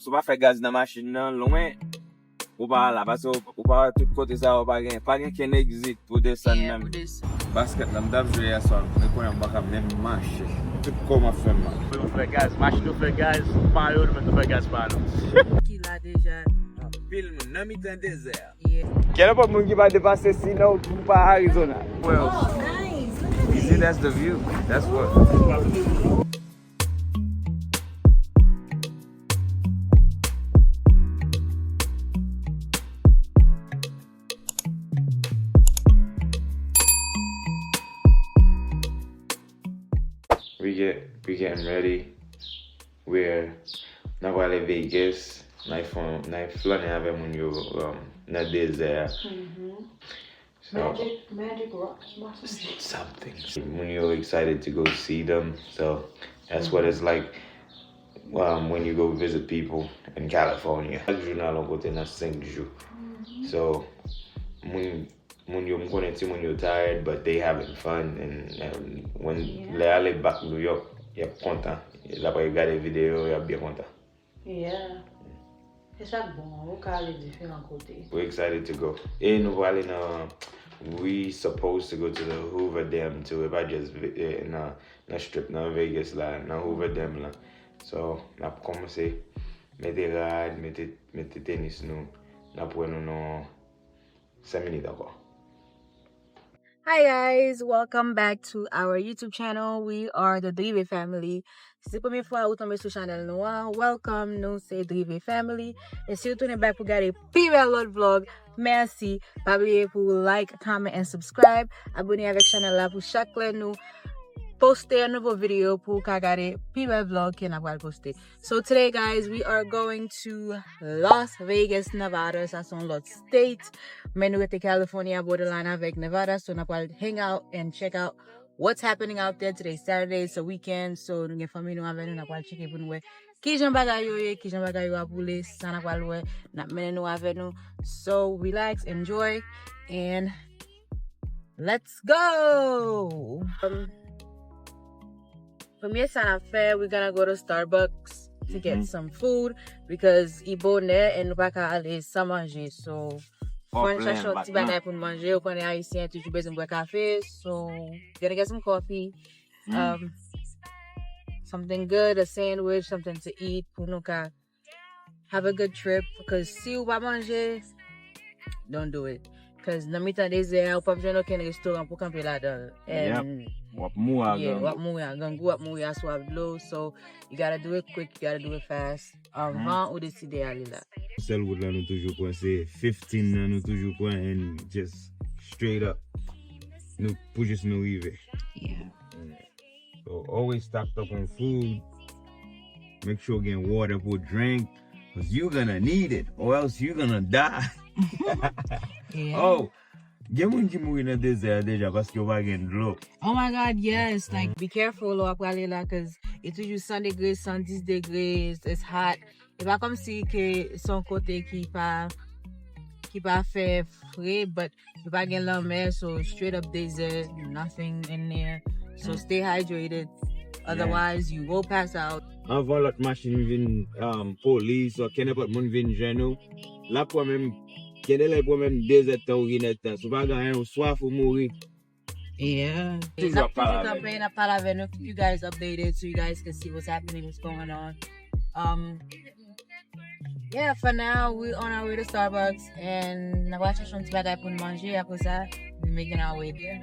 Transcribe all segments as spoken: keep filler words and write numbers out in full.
Ou pa fè gaz nan machin nan lwen. Ou pa la, paske ou, ou pa wè tout kote sa, ou pa gen, pa gen kenn egzit pou desann menm. Basket la, m t ap jwe yè swa, men kounye a m pa ka menm mache. Tout kò m ap fè m mal. Nou fè gaz, machin nou fè gaz, pa yo, nou menm nou fè gaz pa nou. Ki la deja. Anpil moun nan mitan dezè a. Yeah. Kèlèpòt moun ki pa depase Sina ou pa Arizona. Well, you see, that's the view. That's what. We get, we getting ready. We're, n ap prale Vegas. N ap fè, n ap flannen avè moun yo, um, nan dezè a. So, Magic, Magic Rock, something. Moun yo excited to go see them. So that's what it's like, um, when you go visit people in California. Chak jou nan yon kote nan senk jou. So, moun, moun yo, m konnen timoun yo tired, but they having fun. And, and when, lè y ale back New York, y ap kontan. Apre yo gade videyo, y ap byen kontan. Yeah. E sa k bon, ou ka ale diferan kote. We excited to go. E nou prale nan, we supposed to go to the Hoover Dam too. E pa just, eh, nan, nan Strip, nan Vegas la, nan Hoover Dam la. So, n ap kòmanse mete rad, mete, mete tenis nou. N ap wè nou nan senk minit ankò. Hi guys, welcome back to our YouTube channel. We are the Drive family. Si se premye fwa ou tonbe sou chanèl nou an, welcome, nou se Drive family. E si ou tounen back pou gade pi bèl lòt vlog, mèsi. Pa bliye pou like, comment and subscribe. Abone avèk chanèl la pou chak lè nou poste yon nouvo videyo pou ou ka gade pi bèl vlog ke n ap pral poste. So today, guys, we are going to Las Vegas, Nevada. Sa se yon lòt state. Men nou rete California, borderline avèk Nevada. So n ap pral hang out and check out what's happening out there. Today Saturday, it's a weekend. So nou gen fanmi nou avè nou, n ap pral tcheke pou nou wè kijan bagay yo ye, kijan bagay yo ap woule, sa n ap pral wè, n ap mennen nou avè nou. So relax, enjoy, and let's go! Um, Premye sa n ap fè, we gonna go to Starbucks to get some food, because i bonè e nou pa ka ale san manje. So, fò n chache yon ti bagay pou n manje. Ou konnen Ayisyen toujou bezwen bwè kafe. So, gonna get some coffee, um, something good, a sandwich, something to eat, pou nou ka have a good trip, because si ou pa manje, don't do it. Because nan mitan dezè a, ou p ap jwenn okenn restoran pou kanpe ladan l. And w ap mouri a grangou. Yeah, w ap mouri a grangou, w ap mouri a swaf dlo. So, you gotta do it quick, you gotta do it fast. Anvan ou deside ale la. Sèl wout la nou toujou pran, se fifteen nan nou toujou pran, and just straight up. Nou, pou jis nou rive. Yeah. So always stocked up on food. Make sure you get water pou drink, 'cause you gonna need it, or else you gonna die. Yeah. Oh, gen moun ki mouri nan dezè a deja paske yo pa gen dlo. Oh my God, yes. Like, be careful lè w ap prale la, 'cause e toujou san degre, san dis degre, it's, it's hot. E pa kòmsi ke se yon kote ki pa, ki pa fè fre, but yo pa gen lanmè, so straight up desert, nothing in there. So stay hydrated, otherwise you will pass out. Anvan lòt machin vin, um, polis, ou kenenpòt moun vin jwenn ou, l ap pran menm, gen de lè l pran menm de zèdtan ou gen nèdtan. Si w pa gen anyen, ou swaf, ou mouri. Yeah. Toujou ap pale avè nou. N ap pale avè nou, keep you guys updated so you guys can see what's happening, what's going on. Um, yeah, for now, we on our way to Starbucks and n ap al chèche yon ti bagay pou n manje. Apre sa, we making our way there.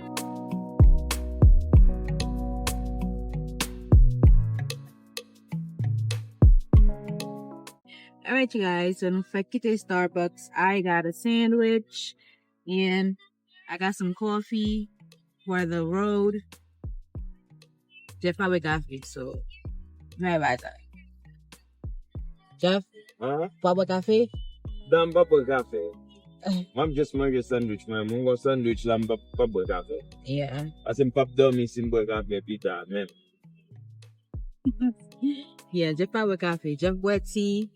Alright, you guys, so nou fèk kite Starbucks. I got a sandwich and I got some coffee for the road. Jeff pa bwè kafe, so, bye bye. Jeff, pa bwè kafe? Non, m pa bwè kafe. M ap just manje sandwich mwen. Mwen gon sandwich la, m pa, pa bwè kafe. Yeah. Paske m p ap dòmi si m bwè kafe pita menm. Yeah, Jeff pa bwè kafe. Jeff bwè tea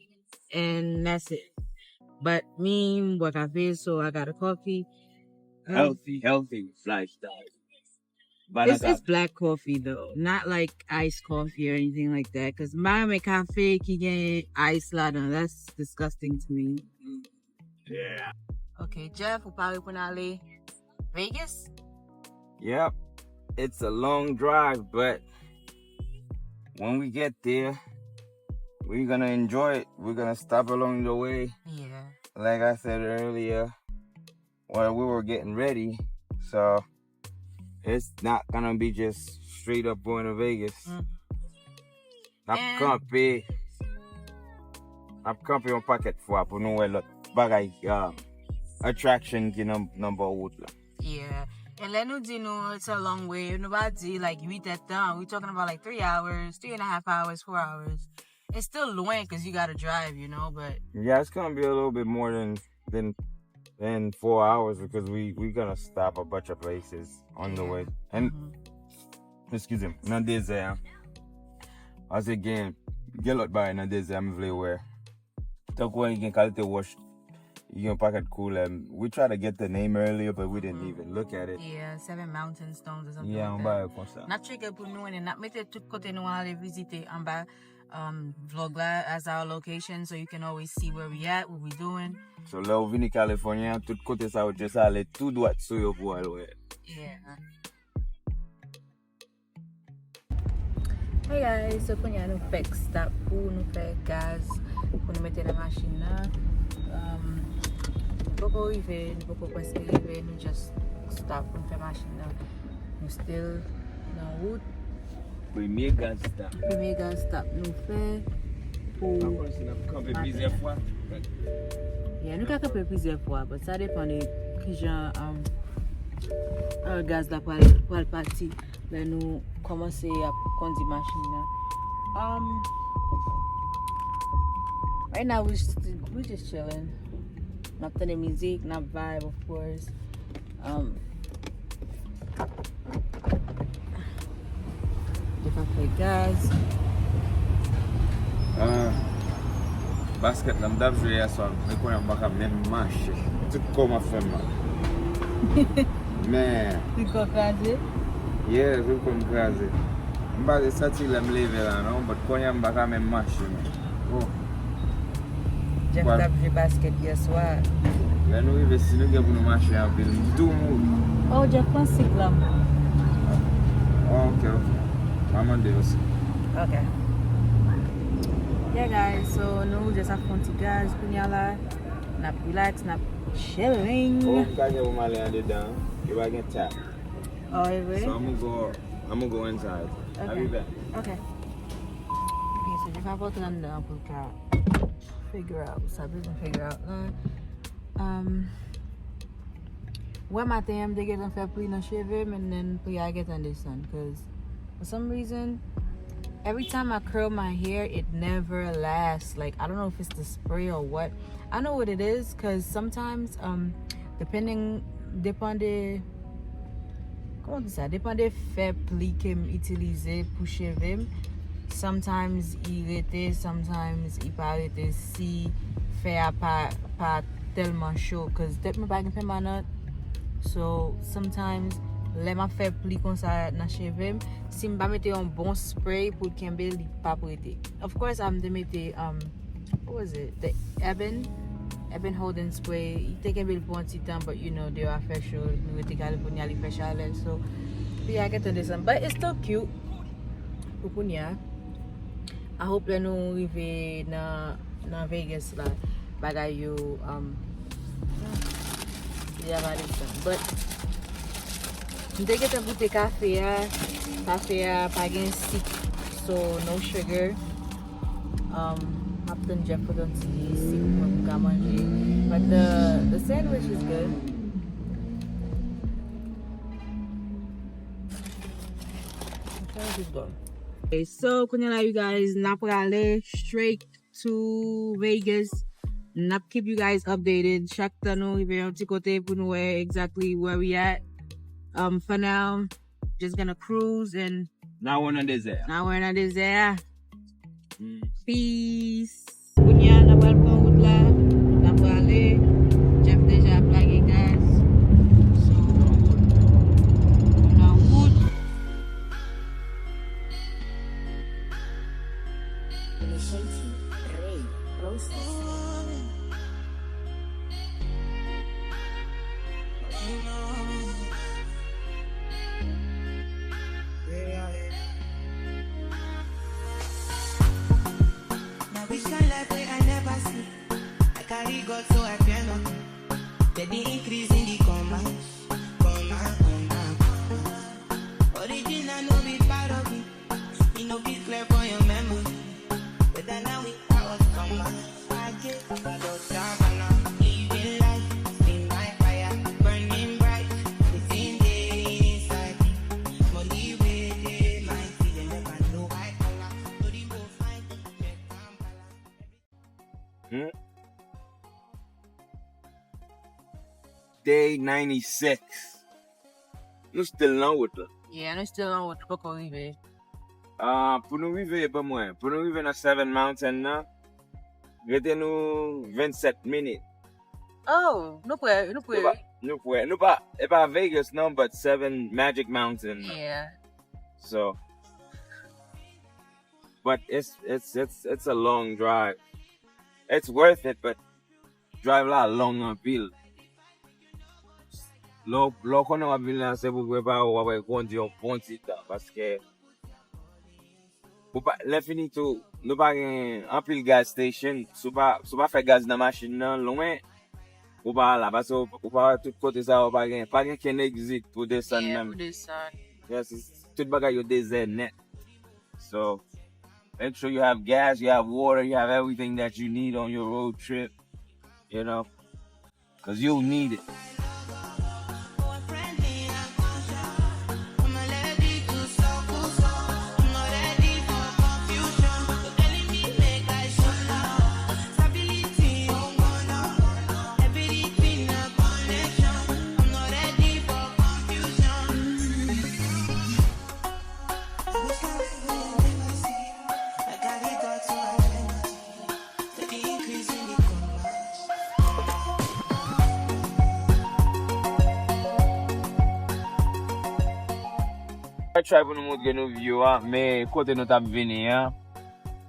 and that's it. But me, m bwè kafe, so I got a coffee. Um, healthy, healthy lifestyle. It's, it's black coffee though, not like iced coffee or anything like that. Cause m pa renmen kafe ki gen ice ladan. That's disgusting to me. Ok, Jeff, ou pare pou n ale Vegas? Yep. It's a long drive, but when we get there, we're gonna enjoy it. We're gonna stop along the way. Yeah. Like I said earlier, while we were getting ready, so it's not gonna be just straight up going to Vegas. Mm. N ap kanpe. N ap kanpe yon pakèt fwa pou nou wè lòt bagay, uh, attraction ki nan, nan bò wout la. Yeah. And lè nou di nou, it's a long way, nou pa di like uit èdtan. We talking about like three hours, three and a half hours, four hours. It's still lwen cause you gotta drive, you know, but Yeah, it's gonna be a little bit more than than than four hours because we we gonna stop a bunch of places on the way. And excuse me, nan dezè a. As again, gen lòt bagay nan dezè a m vle wè. Tankou gen kalite wòch, yon pakèt koulè. We try to get the name earlier, but we didn't even look at it. Yeah, seven mountain stones or something Yeah, like yon that. Bagay konsa. N ap tcheke pou nou, and n ap mete tout kote nou ale vizite anba um, vlog la as our location, so you can always see where we at, what we doing. So lè w vini California, tout kote sa yo just ale tou dwat sou yo pou al wè. Yeah. Hey guys, so kounye a nou fèk stop pou nou fè gaz pou nou mete nan machin nan. Um, nou poko rive, nou poko prèske rive, nou just stop pou nou fè machin nan. Nou still nan wout. Premye gaz stop. Premye gaz stop nou fè pou Ankò si n ap kanpe plizyè fwa. Yeah, nou ka kanpe plizyè fwa, but sa depan de kijan um, uh, gaz la pral, pral pati lè nou kòmanse ap kondi machin nan. Um, right now we just, we just chilling. N ap tande mizik, n ap vibe of course. Um, Jeff ap fè gaz. Ah, basket la m t ap jwe yè swa, men kounye a m pa ka menm mache. Tout kò m ap fè m mal. Men Tout kò kraze? Yeah, tout kò m kraze. M pa te santi lè m leve la non, but kounye a m pa ka menm mache non. Oh. Jeff t ap jwe basket yè swa. Lè nou rive, si nou gen pou nou mache anpil, m tou mouri. Oh, Jeff pran sik la. Oh, ok, ok. M a mande yo si. Ok. Yeah guys, so nou just ap fè yon ti gaz kounye a la. N ap relax, n ap chilling. Oh, m ka gen pou m ale andedan. Yo pa gen tap. Oh, e vre? So I'm gonna go, I'm gonna go inside. I'll be back. Ok. Ok, so Jeff ap antre anndan pou l ka figure out sa bezwen figure out la. Um, wè maten an m te gentan fè pli nan cheve m, and then pli a gentan desann, cause for some reason every time I curl my hair it never lasts. Like, I don't know if it's the spray or what. I know what it is, cause sometimes um, depending, depan de, kòman di sa, depan de fè pli ke m itilize pou cheve m, sometimes i rete, sometimes i pa rete si fè a pa, pa tèlman cho, cause tèt mwen pa gen pèmanant. So sometimes lè m ap fè pli konsa nan cheve m, si m pa mete yon bon spray pou l kenbe, li p ap rete. Of course, m te mete um, what was it? The Ebin, Ebin Holding Spray. Li te kenbe l pou yon ti tan, but you know, deyò a fè cho, nou rete California, li fè chalè. So pli a gentan desann, but it's still cute pou kounye a. I hope lè nou rive nan, nan Vegas la, bagay yo um, li a pa desann. But m te gentan goute kafe a. Kafe a pa gen sik, so no sugar. Um, m ap tann Jeff pote yon ti sik pou mwen pou m ka manje. But the, the sandwich is good. The sandwich is good. Okay, so kounye a la, you guys, n ap prale straight to Vegas. N ap keep you guys updated. Chak tan nou rive yon ti kote pou nou wè exactly where we at. Um, for now, just gonna cruise and N a wè nan dezè a. N a wè nan dezè a. Mm. Peace. Kounye a, n ap pral pran wout la. N ap prale. Jeff deja ap lage gaz. So, nou nan wout. Carry God so I fear nothing. Steady increase in the commas. Comma, comma, comma. Original no be part of it. E no fit clear for your memory. Whether now we power comma. Aje, God of Sabana. Living life, sing by fire. Burning bright, within the inside. Money wey dey mighty, dem never know white collar. No dey go find, check Kampala. Hmm? Day ninety-six. Nou still nan wout la. Yeah, nou still nan wout, nou poko rive. Ah, pou nou rive, ban mwen, pou nou rive nan Seven Mountain nan, rete nou vennsèt minit. Oh, nou prè, nou prè. Nou pa, nou prè. Nou pa, e pa Vegas non, but Seven Magic Mountain nan. Yeah. So, but it's, it's, it's, it's a long drive. It's worth it, but drive la long anpil. Lè w, lè w konnen w ap vin la, se pou prepare w, w ap kondi yon bon ti tan, paske ou pa, lè fini tou, nou pa gen anpil gas station. Si w pa, si w pa fè gaz nan machin nan, lwen, ou pa la, paske ou, ou pa wè tout kote sa yo, pa gen, pa gen kenn exit pou desann menm. Yeah, pou desann. Yes, it's, tout bagay yo dezè nèt. So, make sure you have gas, you have water, you have everything that you need on your road trip, you know, because you'll need it. Mwen try pou nou montre nou view a, men kote nou t ap vini an,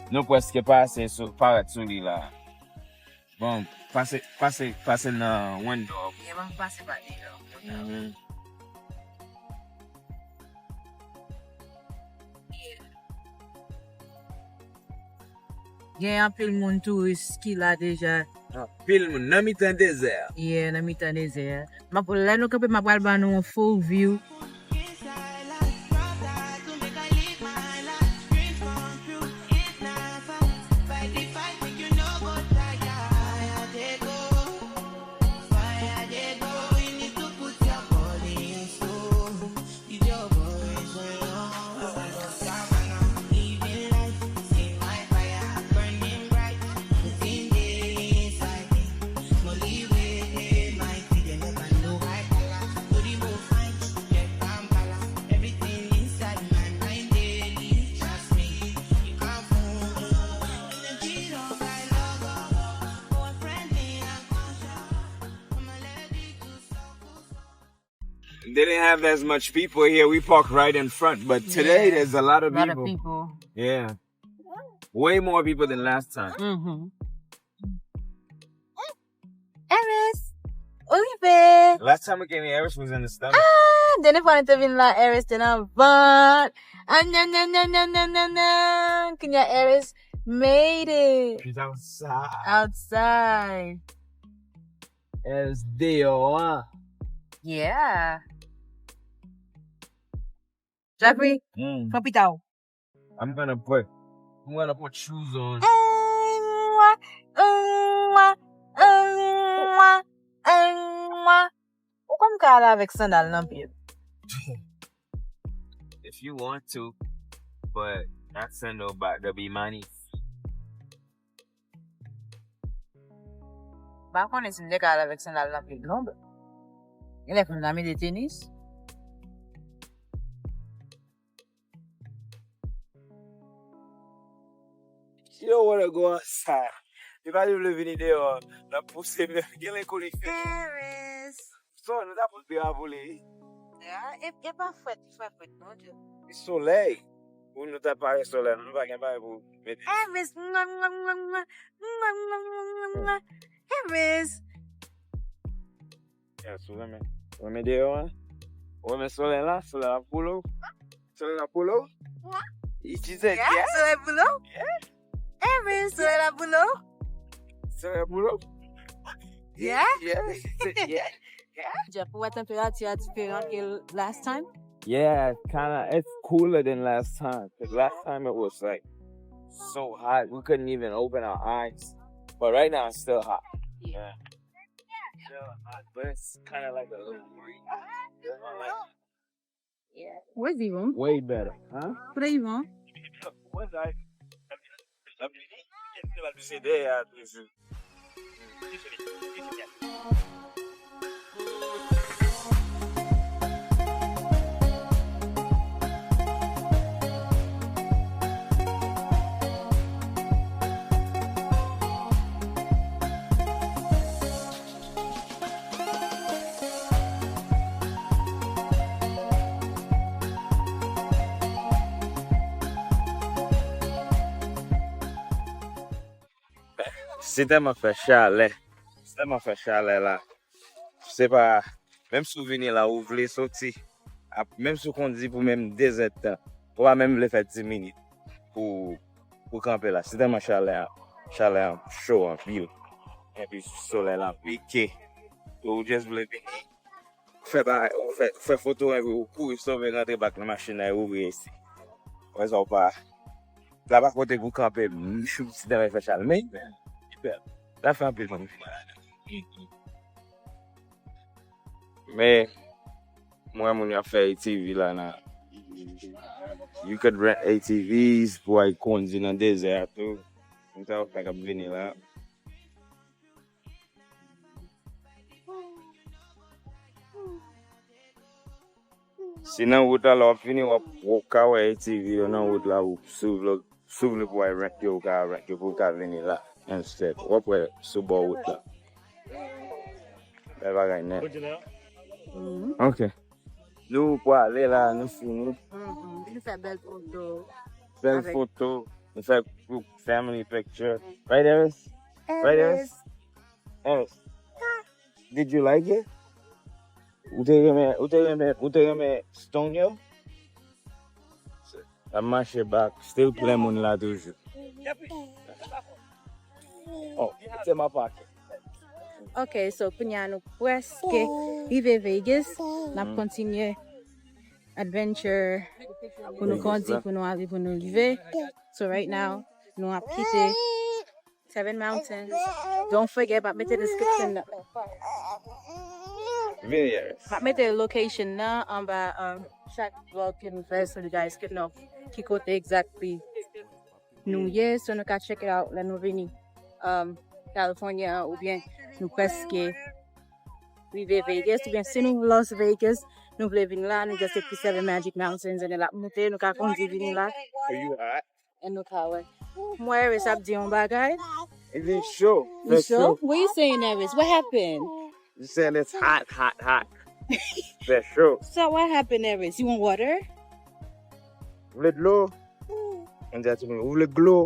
nou prèske pase sou, parèt sou li la. Bon, pase, pase, pase nan window. Yeah, ban m pase pa deyò. Mhm. Gen anpil moun touris ki la deja. Anpil moun nan mitan dezè a. Yeah, nan mitan dezè a. M ap, lè nou kanpe, m ap pral ban nou yon full view. They didn't have as much people here. We parked right in front, but today there's a lot of people. Yeah, a lot of people. Yeah. Way more people than last time. Mm-hmm. Eris, ou rive. Last time we came here, Eris was in the stomach. Ah, dènye fwa nou te vin la, Eris te nan vant. Ah, nan, nan, nan. Kounye a Eris made it. She's outside. Outside. Eris deyò an. Yeah. Jeffrey, mm, pran pita w. I'm gonna put, I'm gonna put shoes on. Mwa, mwa, mwa, mwa. Ou konn ka ale avèk sandal nan pye? If you want to, but that sandal about to be money. M pa konnen si m te ka al avèk sandal nan pye m non, bro. Genlè fò m ta mete tenis. She don't wanna go outside. Li pa vle vini deyò, l ap pouse m. Genlè konnen. Eris. So, nou ta pote a pou li. Ya, e, e pa frèt, li fè frèt, non, Dye. Solèy. Pou nou ta pare solèy, nou pa gen bagay pou mete. Eris, mwa, mwa, mwa, mwa. Mwa, mwa, mwa, mwa, mwa. Eris. Ya, sou renmen. Renmen deyò, hein? Ou renmen solèy la? Solèy la pou ou? Solèy la pou ou? What? You just said yeah, yeah? Solèy pou ou? Yeah. Eris, solèy la pou ou? Solèy la pou ou? Yeah? Yeah, yeah, yeah. Jeff, ou wè tanperati a diferan ke last time? Yeah, kinda, it's cooler than last time. 'Cause last time it was like so hot, we couldn't even open our eyes. But right now it's still hot. Yeah. Still hot, but it's kind of like a little breeze. Where's Yvon? Way better, huh? Kote Yvon? What's that? Se dèyè a toujou. Se tèlman fè chalè. Se tèlman fè chalè la. Se pa, menm si w vini la, ou vle soti. Ap, menm si w kondi pou menm dezèdtan, ou pa menm vle fè dis minit pou, pou kanpe la. Se tèlman chalè a, chalè a cho anpil. Epi solèy la pike. Ou just vle vini fè bagay, ou fè, fè foto epi ou kouri sove rantre bak nan machin nan e ou resi. Wè sa w pa. La pa kote pou kanpe, m chou ti dan fè chal. Men, la fè anpil moun vini la. Men, mwen moun y ap fè A T V la nan. You could rent A T Vs pou ay kondi nan dezè a tou. Mwen sa w fè k ap vini la. Si nan wout la, lè w ap vini, w ap, w ap ka wè A T V yo nan wout la, ou si w vle, si w vle pou w al rent yo, ou ka rent yo pou w ka vini la. Instead, w ap wè sou bò wout la. Bèl bagay nèt. Ok. Nou prale la, nou fini. Mhm. Nou fè bèl foto. Bèl Avèk foto. Nou fè group family picture. Right, Eris? Right, Eris? Eris. Did you like it? Ou te renmen, ou te renmen, ou te renmen stone yo? L ap mache back, still plen moun la toujou. Oh, se ma pake. Ok, so kounye a nou prèske rive Vegas. N ap kontinye adventure pou nou kondi, pou nou ale, pou nou rive. So right now, nou ap kite Seven Mountains. Don't forget, m ap mete description nan. Vini, Eris. M ap mete location nan anba um, chak vlog ke nou fè, so you guys can know ki kote exactly nou ye, so nou ka check it out lè nou vini um, California oubyen nou prèske rive Vegas, oubyen si nou Las Vegas, nou vle vin la, nou just ekri Seven Magic Mountains and l ap moute, nou ka kondi vini la. So you hot? And nou ka wè. Mwen Eris ap di yon bagay. Li cho. You sure? What you saying, Eris? What happened? You saying it's hot, hot, hot. Fè cho. So what happened, Eris? You want water? Ou vle dlo? Mwen di a tout moun, ou vle dlo?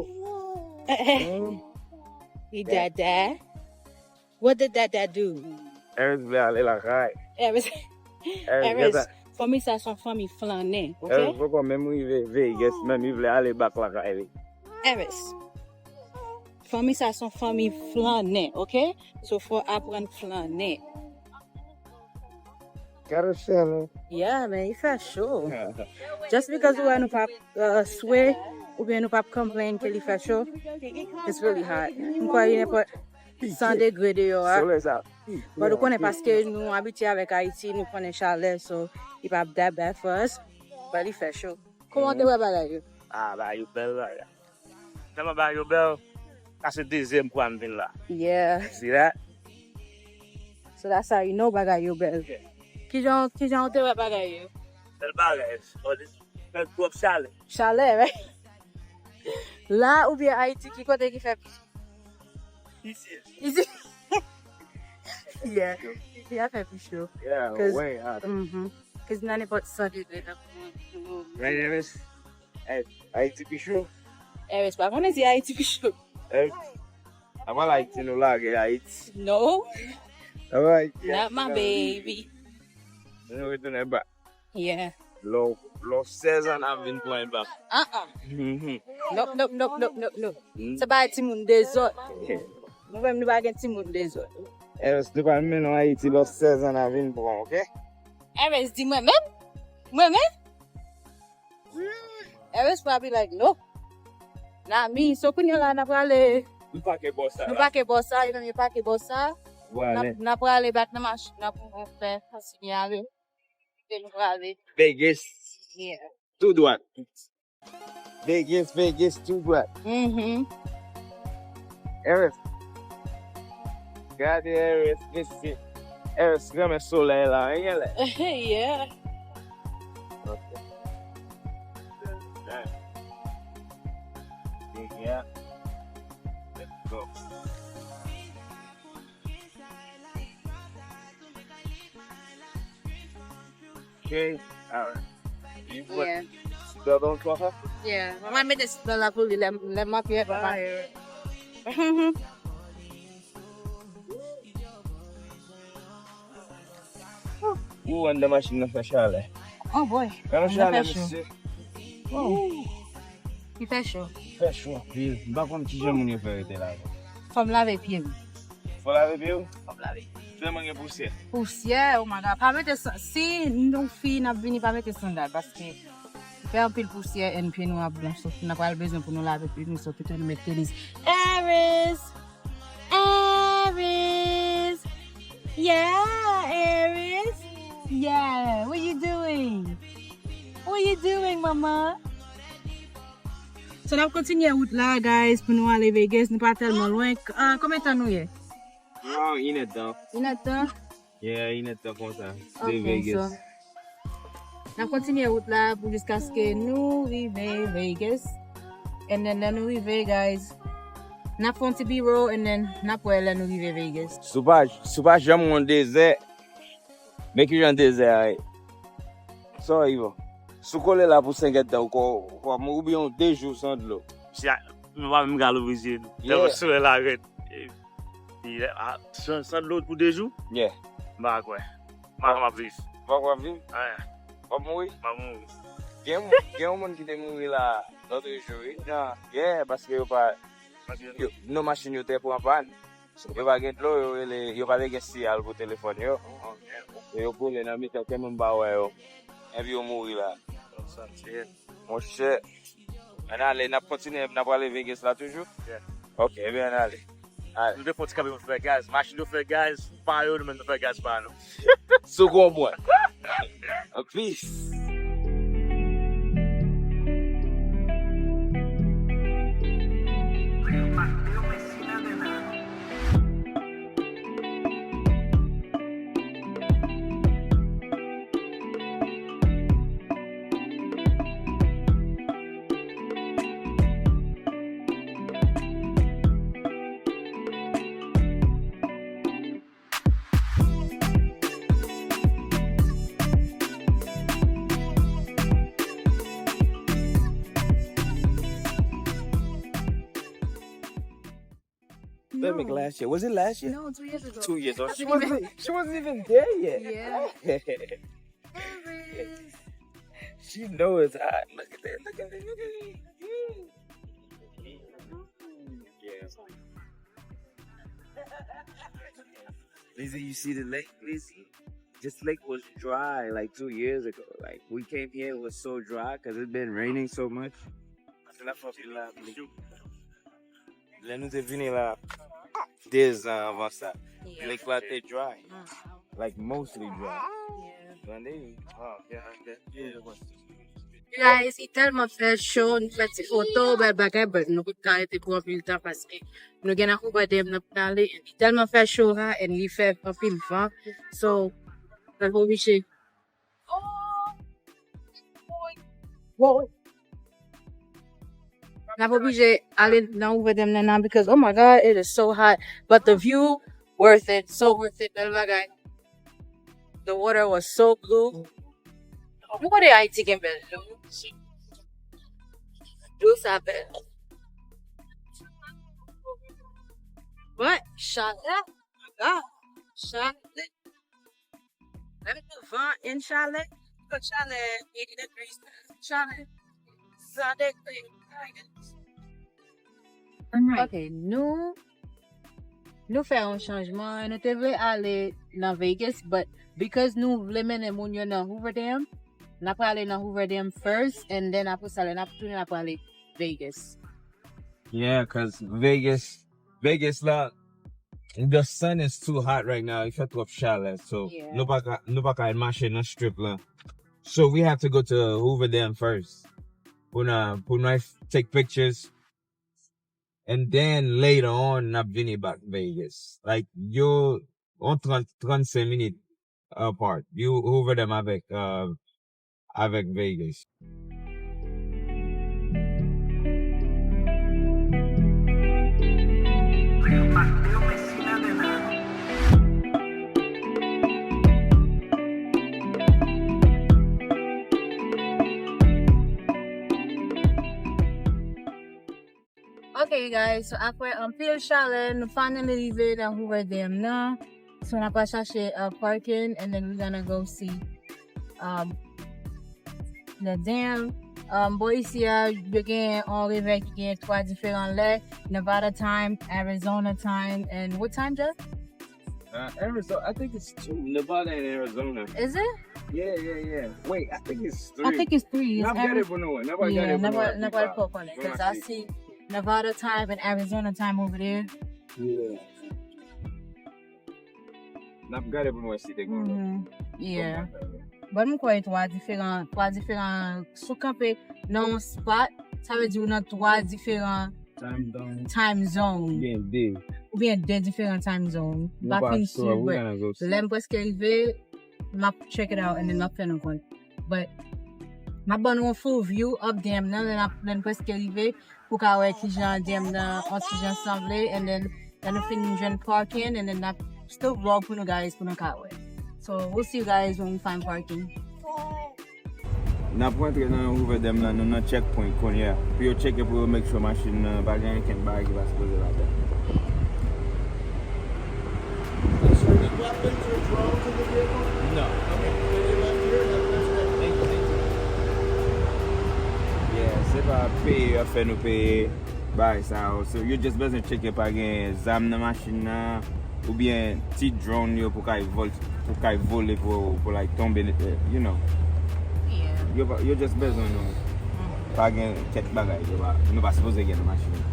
Li dada. What did dada do? Eris vle ale lakay. Eris, Eris, Eris, fanmi sa se yon fanmi flannen, ok? Eris poko menm rive Vegas, menm li vle ale back lakay li. Eris, fanmi sa se yon fanmi flannen, ok? So fò aprann flannen. Gotta sell it. Yeah, man, li fè cho. Just because ou wè nou p ap uh, swe oubyen nou p ap complain ke li fè cho, it's really hot. M kwè li nenpòt san degre deyò a. Solèy sa. But ou konnen paske nou abitye avèk Ayiti, nou konnen chalè, so li p ap that bad for us. But li fè cho. Kòman w te wè bagay yo? Ah, bagay yo bèl bagay. Tèlman bagay yo bèl, sa se dezyèm fwa m vin la. Yeah. See that? So that's how you know bagay yo bèl. Kijan kijan w te wè bagay yo? Bèl bagay. Fè twòp chalè. Chalè, right? La oubyen Ayiti, ki kote ki fè pi? Isi. Isi. Yeah. Isi a fè pi cho. Yeah, Cause- way hot. Mhm. Cause nan nenpòt san degre nan Right, Eris? Hey, Ayiti pi cho. Eris pa konnen si Ayiti pi cho. Hey. Avan Ayiti nou lage Ayiti. No, Alright. not my baby. Nou retounen ba. Yeah. Lò, lò sèz an ap vin pran ba. Uh-uh. Mhm. Nope, nope, nope, nope, nope, nope. Mm. Se pa timoun dezòd. Nou menm nou pa gen timoun dezòd. Eros, nou pral mennen w Ayiti, lòt sèz an n a vin pran w, oke? Eros, di mwen menm? Mwen menm? Hmm, Eros probably like, no. Nami, so kounye a la, n a prale. Nou pake bò sa. Nou pake bò sa, e menm yo pake bò sa. N a, n a prale back nan machin nan pou nou fè kontinye ale. Kote nou prale. Vegas. Yeah. Tou dwat. Vegas, Vegas, tou dwat. Mm-hmm. Eros. Gade Eros, mesye. Eros renmen solèy la, wi, genlè. Yeah. Ok. Yeah. Let's go. Ok, alright. You put seatbelt on, Twaha? Yeah. Mwen mete seatbelt la pou li, lè, lè m antre, papa. Ou anndan machin nan fè chalè. Oh boy. Gade chalè, mesye. Oh. Li fè cho. Fè cho anpil. M pa konn kijan moun yo fè rete la. Fò m lave pye m. Fò lave pye w? Fò m lave. Tèlman gen pousyè. Pousyè, oh my God. Pa mete san-, si nou fi n ap vini, pa mete sandal, paske fè anpil pousyè and pye nou ap blanch. So, n ap pral bezwen pou nou lave pye nou, so pito nou met tenis. Eris! Eris! Yeah, Eris! Yeah, what you doing? What you doing, mama? So, n ap kontinye wout la, guys, pou nou ale Vegas. Nou pa tèlman lwen. Ah, konbyen tan nou ye? Ah, inèdtan. Inèdtan? Yeah, inèdtan konsa. De Vegas. So, n ap kontinye wout la pou jiskaske nou rive Vegas. And then, lè nou rive, guys, n ap fè yon ti B-roll, and then, n ap wè lè nou rive Vegas. Si w pa, si w pa janm wè yon dezè, men kijan dezè a ye. Sa w ye bon. Si w kole la pou senk èdtan, ou ko-, ou ko-, oubyen yon de jou san dlo. Si a, nou pa menm ka louvri zye nou. Tèlman solèy la rèd. E, e, a, san, san dlo pou de jou? Yeah. M pa kwè. M pa kwè m ap viv. M pa kwè w ap viv? Anyen. W ap mouri? M ap mouri. Gen, gen yon moun ki te mouri la lòt jou, wi. Yeah, paske yo pa, yo, non, machin yo te pran pàn. Yo pa gen dlo, yo rele, yo pa te gen siyal pou telefòn yo. So, yo kole nan mitan, kenbe m pa wè yo. Epi yo mouri la. Monchè, ann ale, n ap kontinye, n ap prale Vegas la toujou? Yeah. Ok, ebyen, ann ale. Ale. Nou te fè yon ti kanpe pou fè gaz. Machin yo fè gaz pa yo, nou menm nou fè gaz pa nou. Si w konprann. Peace. Pandemic last year. Was it last year? No, two years ago. Two years ago. She wasn't, she wasn't even there yet. Yeah. She knows it's hot. Look at that. Look at that. Look at that. Yeah. Lizzie, you see the lake, Lizzie? This lake was dry like two years ago. Like, we came here, it was so dry 'cause it's been raining so much. Lè nou te vini la, de zan anvan sa, lake la te dry. Like, mostly dry. Tande? Guys, li tèlman fè cho, nou fè ti foto, bèl bagay, but nou pa ka rete pou anpil tan paske nou gen nan kouvè deyò m nan prale. Li tèlman fè cho la, and li fè anpil van. So, nou oblije N ap oblije ale nan ouvè dèm nan because, oh my God, it is so hot. But the view, worth it. So worth it. Bèl bagay. The water was so blue. Nou konnen Ayiti gen bèl dlo. Dlo sa bèl. But chalè, ah, chalè. Lè m di van and chalè, chalè, eighty degrees, chalè, san degre. Ok, nou Nou fè yon chanjman, nou te vle ale nan Vegas, but because nou vle mennen moun yo nan Hoover Dam, n ap prale nan Hoover Dam first, and then apre sa, lè n ap tounen, n ap prale Vegas. Yeah, cause Vegas, Vegas la, the sun is too hot right now. Li fè twòp chalè, so Yeah. nou pa ka nou pa ka al mache nan strip la. So we have to go to Hoover Dam first. Pou nou pou nou take pictures. And then later on, n ap vini back Vegas. Like, yo, on trant, trannsenk minit apart. You Hoover Dam avèk, uh, avèk Vegas. Ok, guys, so apre anpil chalè, nou finally rive nan Hoover Dam nan. So, n ap al chache uh, parking, and then we gonna go see um, the dam. Um, bò isi a, yo gen yon revèy ki gen twa diferan lè, Nevada time, Arizona time, and what time, Jeff? Uh, Arizona, I think it's two. Nevada and Arizona. Is it? Yeah, yeah, yeah. Wait, I think it's three. I think it's three. It's N ap gade pou nou wè. N ap gade pou nou wè. N ap gade pou nou wè, because I see Nevada time and Arizona time over there. Yeah. N ap gade pou nou wè si te gen lòt. Mhm. Yeah. But m kwè twa diferan, twa diferan, si w kanpe nan yon spot, sa vle di w nan twa diferan Time zone. Time zone. Gen de. Oubyen de diferan time zone. M Nou pa pa fin sure, sur, we but gonna go see. Lè m prèske rive, m ap check it out and then m ap fè nou konn. But m ap ban nou yon full view of dam nan lè n ap, lè n prèske rive pou ka wè kijan dam nan, yon ti jan sanble, and then lè nou fin jwenn parking, and then n ap still vlog pou nou guys, pou nou ka wè. So we'll see you guys when we find parking. N ap rantre nan Hoover Dam la, nou nan checkpoint kounye a. Pou yo tcheke pou yo make sure machin nan pa gen okenn bagay ki pa sipoze ladan. Sir, did you happen to drown in the vehicle? No. Okay. They left here, have a nice day. Thank you, thank you. Yeah, se pa peye yo ap fè nou peye bagay sa yo. So, yo just bezwen tcheke pa gen zam nan machin nan, oubyen ti drone yo pou kay vol, pou kay vole pou, pou like tonbe, eh, you know. Yeah. Yo, pa- yo just bezwen nou pa gen kèk bagay yo pa, nou pa sipoze gen nan machin nan.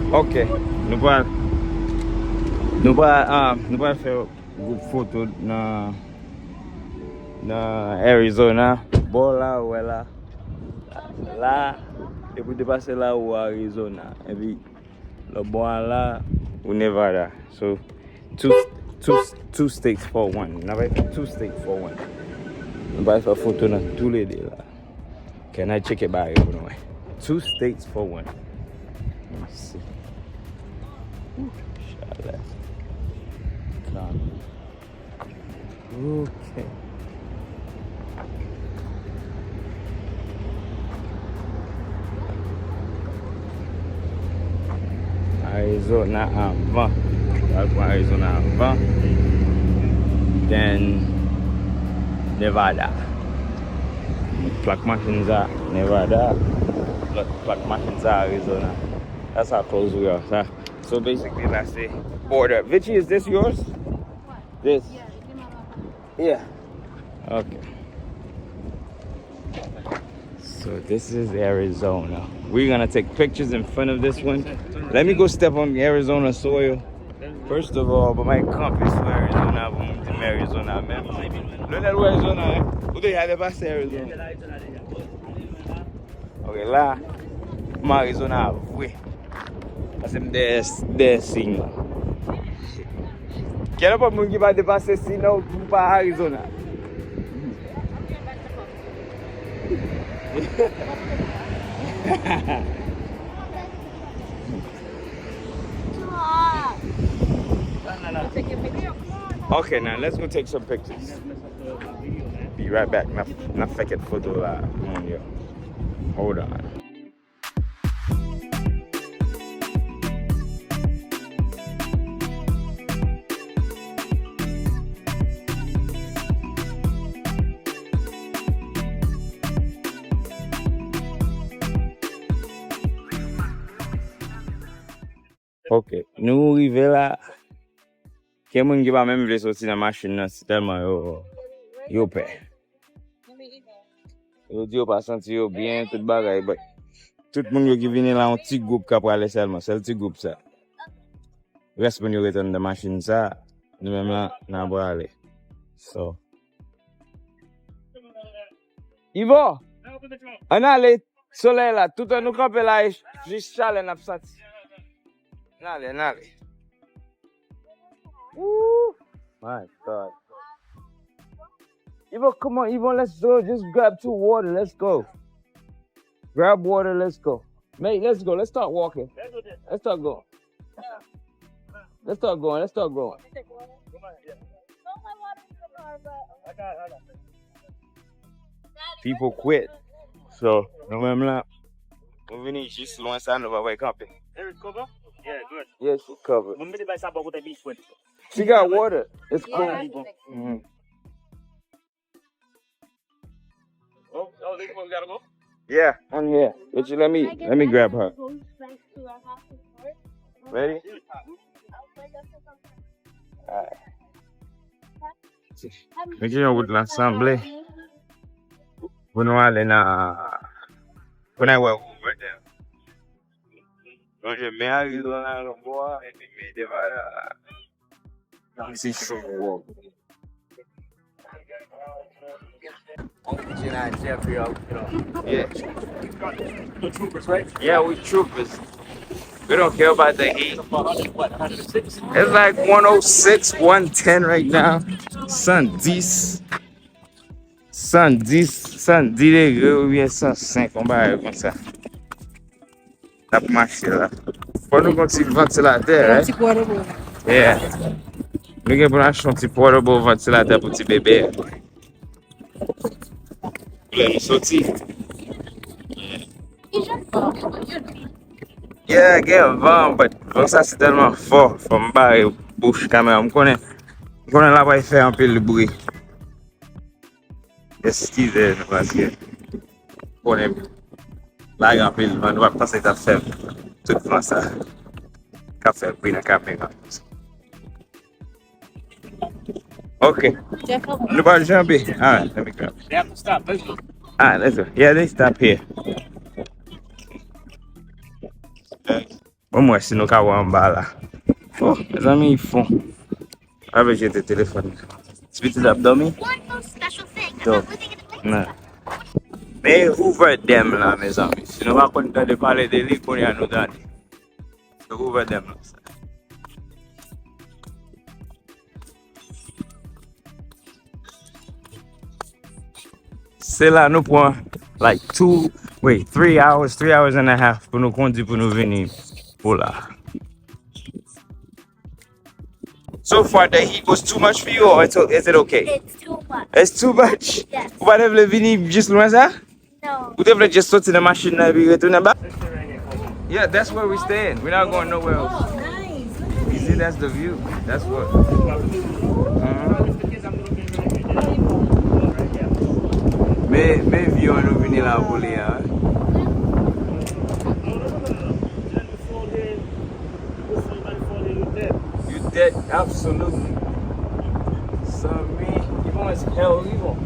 Ok, nou pral nou pral ah, nou pral fè group foto nan nan Arizona. Bò la ou wè la. La, epi depase la ou Arizona. Epi lòt bò a la ou Nevada. So two, two, two states for one. N ap fè two states for one. Nou pral fè foto nan toulede la. Can I check it by pou nou wè. Two states for one. Let me see. Ooh, chalè. Calm. Ok. Arizona anvan. Pral pran Arizona anvan. Then Nevada. Plak machin sa Nevada. Lòt plak machin sa Arizona. That's how close we are. Sa. So basically, that's the border. Vichy, is this yours? This? Yeah. Okay. So this is Arizona. We're gonna take pictures in front of this one. Let me go step on Arizona soil. First of all, ban m kanpe sou Arizona pou m di m Arizona menm. Lionel wè Arizona, hein? Ou deja te pase Arizona. Ok, la, m Arizona vre. Pase m dèyè, dèyè siy lan. Gen anpil moun ki pa depase siy lan, ou pa Arizona. Okay, now let's go take some pictures. Be right back. N ap, n ap fè kèk foto la pou moun yo. Hold on. Ok, nou rive la. Gen moun ki pa menm vle soti nan machin nan, se tèlman yo, yo pè. Yo di yo pa santi yo byen, tout bagay, but tout moun yo ki vini la, yon ti gwoup k ap prale sèlman, sèl ti gwoup sa. Rès moun yo ret anndan machin sa, nou menm la, n a prale. So. Ivo, ann ale, solèy la, toutan nou kanpe la, e jis chalè n ap santi. Ann ale, ann ale. Ooh, my God. Ivo, come on, Ivo, let's go. Just grab two water. Let's go. Grab water, let's go. Mate, let's go. Let's start walking. Let's start going. Let's start going. Let's start going. People quit. So, nou menm la, nou vini jis lwen sa, nou pa wè kanpe. There is cover? Yeah, good. Yes, it's covered. Mwen mete bay sa bò kote beach front. She got water. It's cool. Yeah. Mm-hmm. Oh, oh, this one gotta go? Yeah, on here. But you let me, let me grab her. Ready? Alright. Men ki jan wout la sanble. Pou nou ale nan, pou n al wè Hoover Dam. Lonje men Arizona nan bò a, epi mete pa la. This is true work. Original Jeffrey up, you know. Yeah. The troopers, right? Yeah, we troopers. We don't care about the heat. What, one hundred six? It's like one oh six, one ten right now. San dis. San dis, san dis degre oubyen san senk, yon bagay konsa. N ap mache la. Fò nou gen yon ti vantilatè, right? Yon ti portable. Yeah. Nou gen pou n achte yon ti portable vantilatè pou ti bebe a. Pou lè nou soti. Yeah, gen van, but van sa se tèlman fò. Fò m bare bouch kamera. M konnen, m konnen l ap fè anpil bri. Eskize nou, paske konnen lari anpil, men nou pa t panse t ap fè tout van sa k ap fè bri nan kamera. Ok. Nou pral janbe. Alright, let me grab. They have to stop. Let's go. Alright, let's go. Yeah, they stop here. Bon, mwen, si nou ka wè anba la. Oh, mezanmi, fon. Ave jete telefòn. Ti pitit ap dòmi? Dò. Nan. Men Hoover Dam la, mezanmi. Si nou pa konn tande pale de li, kounye a nou tande. Se Hoover Dam la. Se la nou pran, like, two, wait, three hours, three hours and a half pou nou kondi pou nou vini pou la. So far, the heat was too much for you, or it's, is it okay? It's too much. It's too much? Yes. Ou pa te vle vini jis lwen sa? No. Ou te vle just soti nan machin nan epi retounen ba? Yeah, that's where we staying. We're not going nowhere else. Oh, nice. Look at this. You see, that's the view. That's what. Uh-huh. Men, men view an nou vini la pou li a. You dead, absolutely. Sanmi, you gonna hell, you gonna.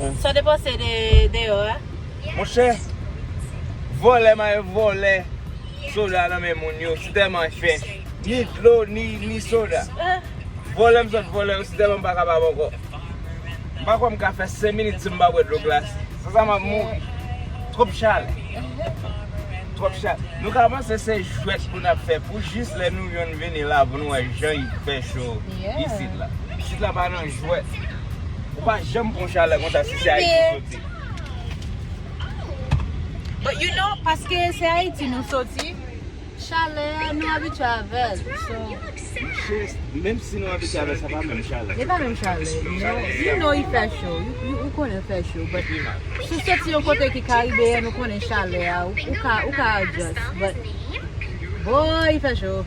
Sa w te panse de deyò a? Monchè, vòlè m al vòlè soda nan men moun yo, se tèlman frèch. Ni dlo, ni, ni soda. Vòlè m sot vòlè yo, se tèlman m pa kapab ankò. M pa kwè m ka fè senk minit si m pa bwè dlo glase. San sa m ap mouri. Twòp chalè. Twòp chalè. Nou ka panse se jwèt pou n ap fè pou jis lè nou youn vini la pou nou wè jan l fè cho isit la. Isit la pa nan jwèt. Ou pa janm pran chalè konsa si se Ayiti ou soti. But you know, paske se Ayiti nou soti, chalè a nou abitye avè l. So, menm si nou abitye avè l, sa pa menm chalè. Se pa menm chalè, you know. You know, li fè cho. You, you, ou konnen l fè cho, but si w soti yon kote ki karibeyen, ou konnen chalè a, ou, ou ka, ou ka adjust, but boy, li fè cho.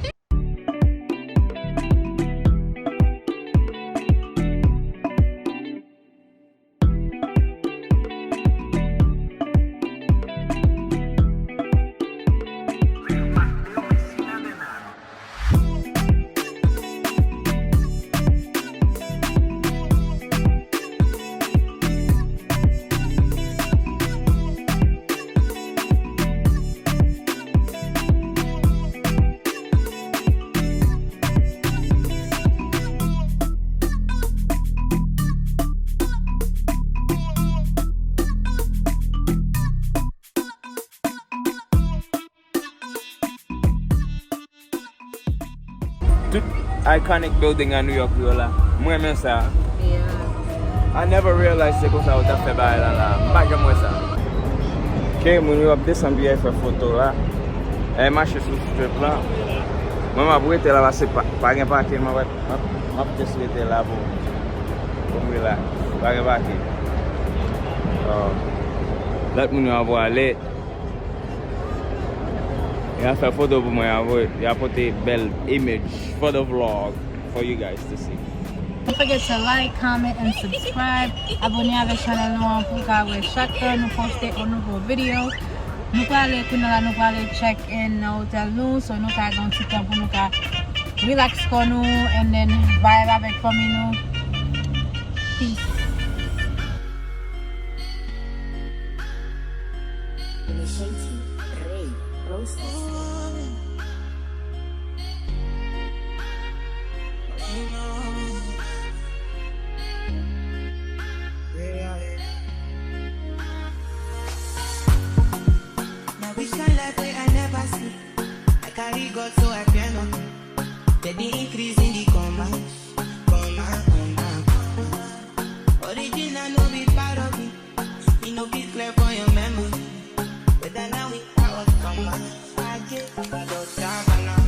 Tout iconic building a New York yo la. Mwen renmen sa. Yeah. I never realize se konsa yo t ap fè bagay la la. M pa janm wè sa. Ok, moun yo ap desann pi al fè foto la. Al mache sou strip la. Mwen m ap rete la paske pa, pa gen pake, m ap, m ap, m ap just rete la pou, pou m relax. Pa gen pake. So, lòt moun yo ap prale. Y a fè foto pou mwen, y a voye, y a pote bèl image for the vlog for you guys to see. Don't forget to like, comment, and subscribe. Abone avèk chanèl nou an pou w ka wè chak tan nou poste yon nouvo videyo. Nou prale, kounye a la, nou prale check in nan otèl nou, so nou ka gen yon ti tan pou nou ka relax kò nou, and then vibe avèk fanmi nou. Peace. Initiating raid process. Now which kind life wey I never see? I carry God, so I fear nothing. Steady increase in the commas, comma, comma, comma. Original no be part of me. E no fit clear for your memory. Whether now we power comma, I get about that,